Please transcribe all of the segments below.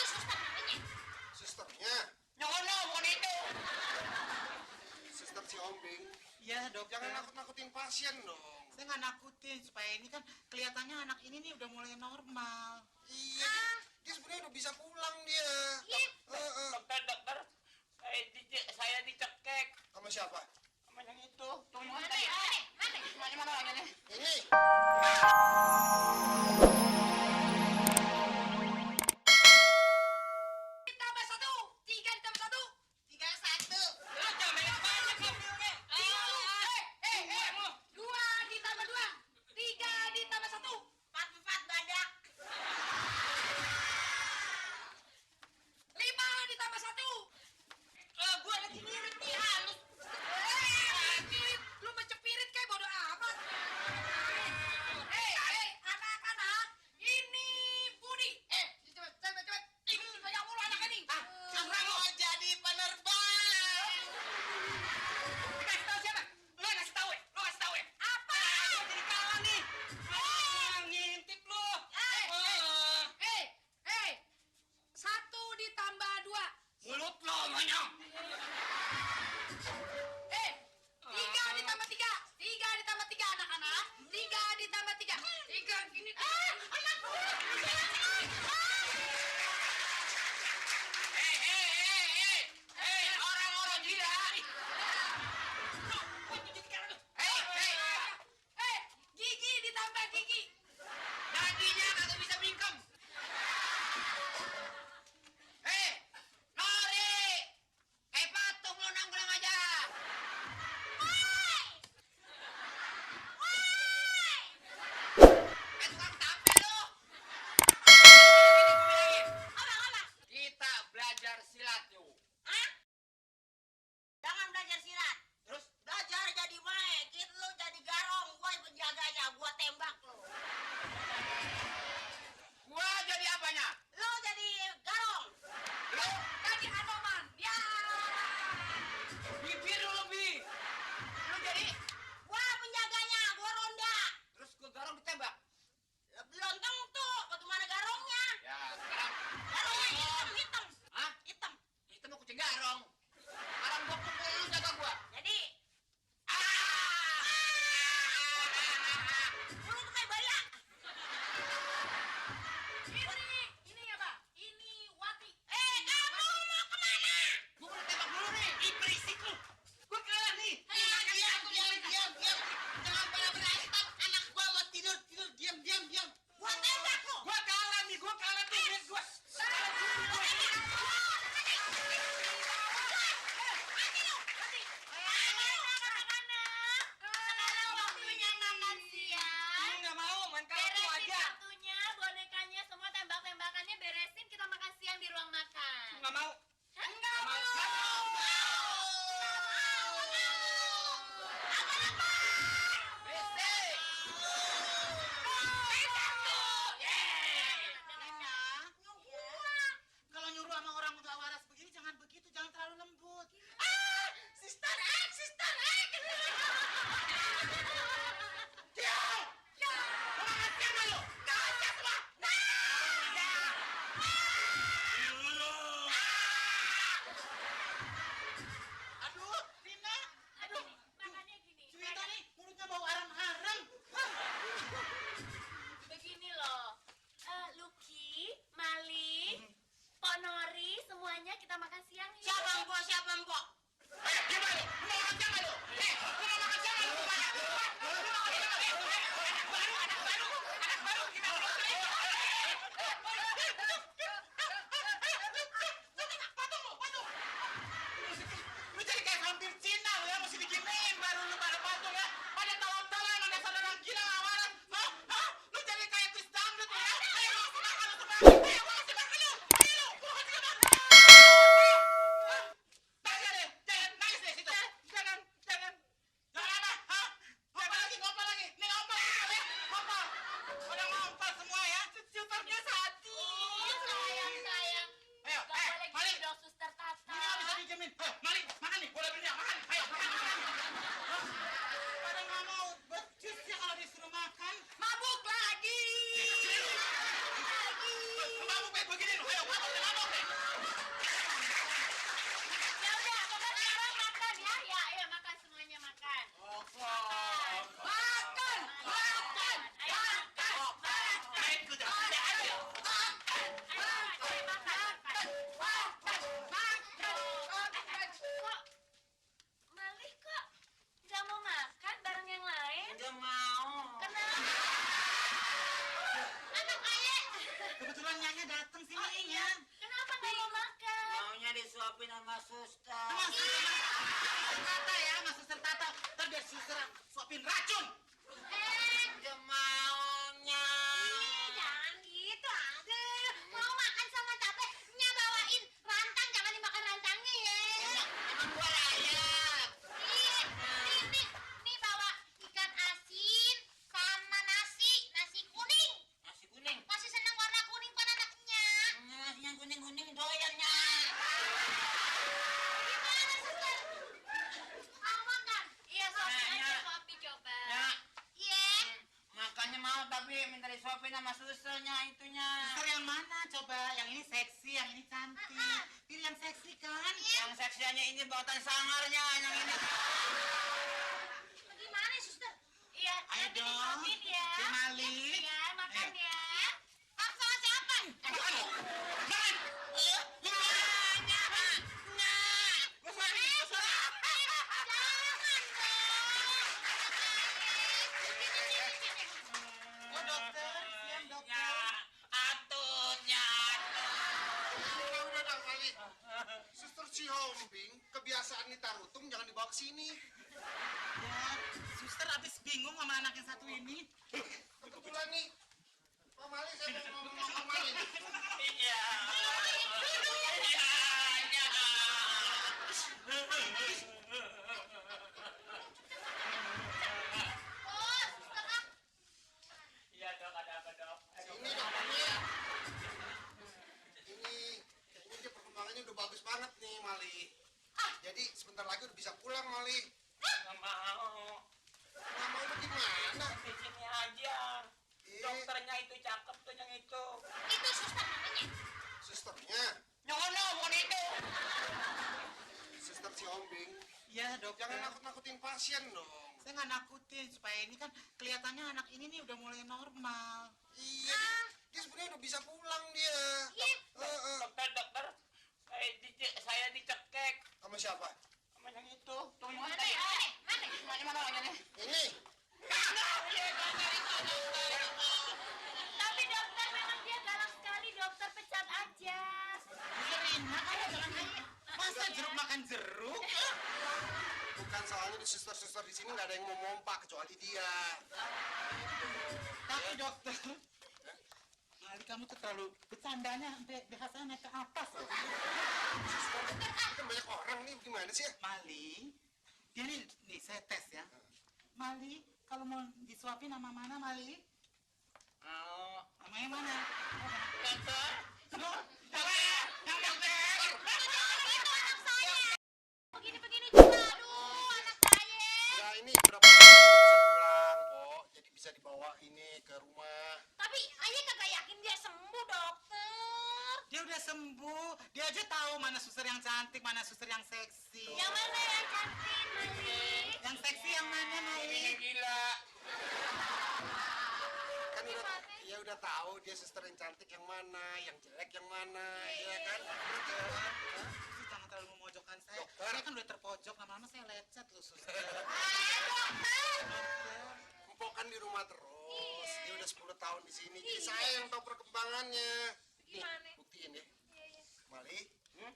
suster namanya. Susternya? Nyono, bukan itu. Suster si Ombing. Iya, dokter. Jangan nakut-nakutin pasien dong. Saya nggak nakutin, supaya ini kan kelihatannya anak ini nih udah mulai normal. Iya, dia sebenarnya udah bisa pulang dia. Iya. Dokter, saya dicekek. Sama siapa? Sama yang itu. Tuh, Mana? mana lagi nih? Ini. Ditambah 1, 3 ditambah 1. 31. Lah, jangan banyak ngambilnya. 2 ditambah 2. 3 ditambah 1. 44 badak. 5 ditambah 1. Gua lagi ngirit nih, halus. Pirit, lu mencepirit kayak bodo amat. Anak-anak, ini Budi. Cepet. Ini banyak mulu anak ini. Mau jadi penerbang. Kasih tahu siapa? Lo kasih tahu ya? Apa? Gua jadi kalah nih. Ngintip lo. 1 ditambah 2. Mulut lo, monyong. 3 ditambah 3. 3 ditambah 3 anak-anak. 3 ditambah 3. 3 gini. Anak gue. Orang-orang gila. Gigi ditambah gigi. Daginya kagak bisa bingkem. Nori. Kayak patung lo nanggulang aja. Tukang tape lo. Apa? Kita belajar silat yuk. Jangan belajar silat. Terus? Belajar jadi main. Lu jadi garong. Gue penjaganya. Gue tembak lu. Gua jadi apanya? Lu jadi garong. Lo Jadi Anoman. Ya. bibir lo lebih. Lo jadi? Gue penjaganya. Gue ronda. Terus gua garong ditembak. Belum tentu. Bagaimana garongnya? Ya sekarang. Garongnya hitam. Hah? Hitam. Itu mau kucing garong. Sekarang gua pukul lu jaga gua. Jadi. Ah! Lu tuh kayak bayak. Ini apa? Ini Wati. Kamu mau kemana? Gua mau tembak dulu nih. Ih, berisik lu. Gua kalah nih. Diam. Jangan pada berantem. Anak gua mau tidur. Diam. Gua tembak lu. Gua kalah nih. Lihat gua. Sekarang waktunya makan siang. Lu nggak mau main kartu Beresin aja. kartunya, bonekanya, semua tembak-tembakannya beresin. Kita makan siang di ruang makan. Lu nggak mau. Enggak mau. Berisik. Kalau nyuruh sama orang udah waras begini, jangan begitu, jangan terlalu lembut. Sister X. Aduh, Rina. Aduh, makannya gini. Cuitan disuapin sama suster. Mas Tata ya, Mas Suster Tata. Ntar biar suster suapin racun. Dia maunya. Jangan gitu, aduh. Mau makan sama capek, nya bawain rantang, jangan dimakan rantangnya ya. Emang gua layak. Nih bawa ikan asin sama nasi kuning. Nasi kuning. Masih seneng warna kuning pada anaknya. Nasinya kuning-kuning doyannya. Gimana, suster? Mau makan? Iya, suapin Nah, aja, ya. suapin coba. Ya, Iya. makannya mau tapi minta disuapin sama susternya itunya. Suster yang mana coba? Yang ini seksi, yang ini cantik. Pilih yang seksi kan? Yang seksiannya ini buatan sangarnya, yang ini. Gimana, suster? Iya, Ayo nanti dong. disuapin ya. Si Mali. Ya, makan Ayo. ya. Paksa siapa? Jangan. Oh dokter, siang dokter. Atutnya. Udah dong kali. Suster Cihombing, kebiasaan Nitarutung jangan dibawa ke sini. Ya, suster habis bingung sama anak yang satu ini. Kebetulan nih, Pak Mali saya mau ngomong sama Pak Mali. Iya. Oh, suster ah. Iya dok, ada apa dok? Sini dong, Mali. Ini dia perkembangannya udah bagus banget nih, Mali. Jadi sebentar lagi udah bisa pulang, Mali. Nggak mau. Nggak mau bagaimana? Di sini aja. Dokternya itu cakep tuh yang itu. Itu suster namanya. Susternya, Nyono, bukan itu. Suster Cihombing, Ya dokter. jangan nakut-nakutin pasien dong. Saya nggak nakutin supaya ini kan kelihatannya anak ini nih udah mulai normal. Iya, dia sebenarnya udah bisa pulang dia. Iya. Dokter, saya dicekek Sama siapa? sama yang itu. Tuh yang Mana mana ya? ya? Mana? Mana orangnya nih? Ini. Tapi dokter memang dia galak sekali, dokter pecat aja. Serina, kamu jangan kayak masa jeruk makan jeruk? Bukan, soalnya di suster-suster di sini nggak ada yang mau mompa kecuali dia. Tapi dokter, Mali kamu tuh terlalu bercandanya sampai BH-nya naik ke atas. Loh. Suster, ini kan banyak orang nih, gimana sih? Mali, dia nih saya tes ya. Mali, kalau mau disuapin sama mana Mali? Mau. Sama yang mana? Dokter. Loh, yang dokter. Itu anak saya. Begini-begini juga, aduh, anak saya. Ya ini berapa hari bisa pulang, kok. Jadi bisa dibawa ini ke rumah. Tapi ayah kagak yakin dia sembuh, dokter. Dia udah sembuh. Dia aja tahu mana suster yang cantik, mana suster yang seksi. Yang mana yang cantik, Mali? Yang seksi yang mana Mali? Gila. Kan ya udah tahu dia suster yang cantik yang mana, yang jelek yang mana, ya kan? Betul. Sus, jangan terlalu memojokkan saya. Dokter. Saya kan udah terpojok, lama-lama saya lecet loh suster. Dokter. Dokter. Empok kan di rumah terus. Dia udah 10 tahun di sini. Jadi saya yang tahu perkembangannya. Nih, Gimana? buktiin ya. Mali,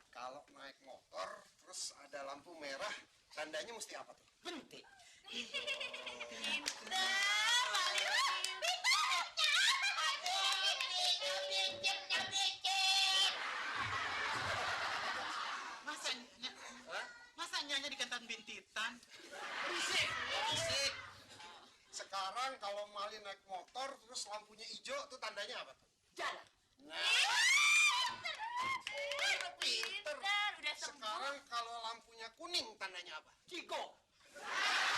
kalau naik motor terus ada lampu merah, tandanya mesti apa tuh? Bentik. Pinter, Mali. Pinternya. Aduh, pinter. Masa nyanyi di kentan bintitan? Berisik. Sekarang kalau Mali naik motor terus lampunya hijau tuh tandanya apa tuh? Jalan. Udah pinter. Udah sembuh. Sekarang kalau lampunya kuning tandanya apa? Cigo. Ah,